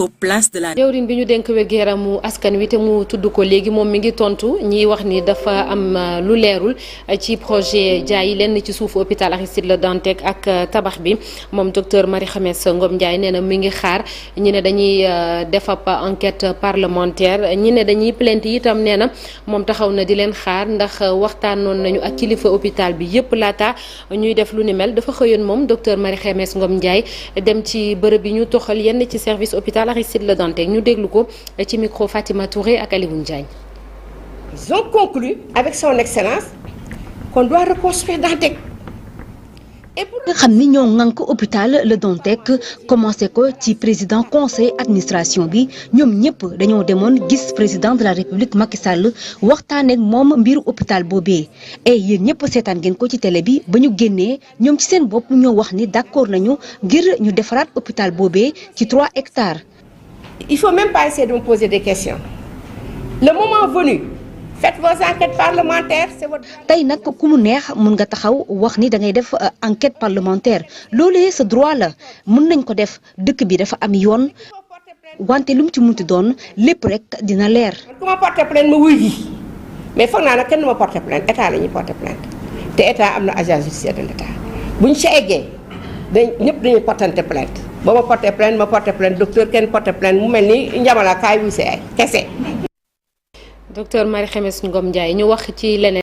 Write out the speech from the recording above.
aux places de la. jawriñ bi ñu dénk wér-gu-yaramu askan wi te mu tudd ko léegi moom mi ngi tontu ñiy wax ni dafa am lu leerul ci projet jaay lenn ci suufu hôpital Aristide Le Dantec ak tabax bi moom docteur Marie Khemesse Ngom Ndiaye nee na mi ngi xaar ñi ne dañuy def ab enquête parlementaire ñi ne dañuy plainte itam nee na moom taxaw na di leen xaar ndax waxtaanoon nañu ak kilifa hôpital bi yépp laata ñuy def lu ni mel dafa xëyoon moom docteur Marie Khemesse Ngom Ndiaye dem ci bërëb yi ñu toxal yenn ci service hôpital Aristide Le Dantec ñu déglu ko ci micro Fatima Touré ak Alioune Diagne. Ils ont conclu avec son excellence qu'on doit reconstruire Dantec. nga xam ni ñoo ŋànk hôpital Le Dantec commencé ko ci président conseil administration bi ñoom ñëpp dañoo demoon gis président de la république Macky Sall waxtaanee ak moom mbiru hôpital boobee et yéen ñëpp seetaan ngeen ko ci télé bi ba ñu génnee ñoom ci seen bopp ñoo wax ni d'accord nañu ngir ñu defaraat hôpital boobee ci 3 hectares. Il faut même pas essayer de me poser des questions. Le moment venu, faites vos enquêtes parlementaires, c'est votre... tey nag ku mu neex mun nga taxaw wax ni da ngay def enquête parlementaire loolee sa droit la mun nañ ko def dëkk bi dafa am yoon wante lu mu ci munti doon lépp rek dina leer. ku ma porter plainte ma wuy ji mais foog naa nag kenn du ma porter plainte état la ñuy porter plainte te état am na agence judiciaire de l'état buñ ci eggee ñëpp dañuy portante plainte. ba ma porté plainte docteur kenn porté plainte mu mel ni njamala kaay wuy see ay kese. docteur Marie Khemesse Ngom Ndiaye ñu wax ci leneen.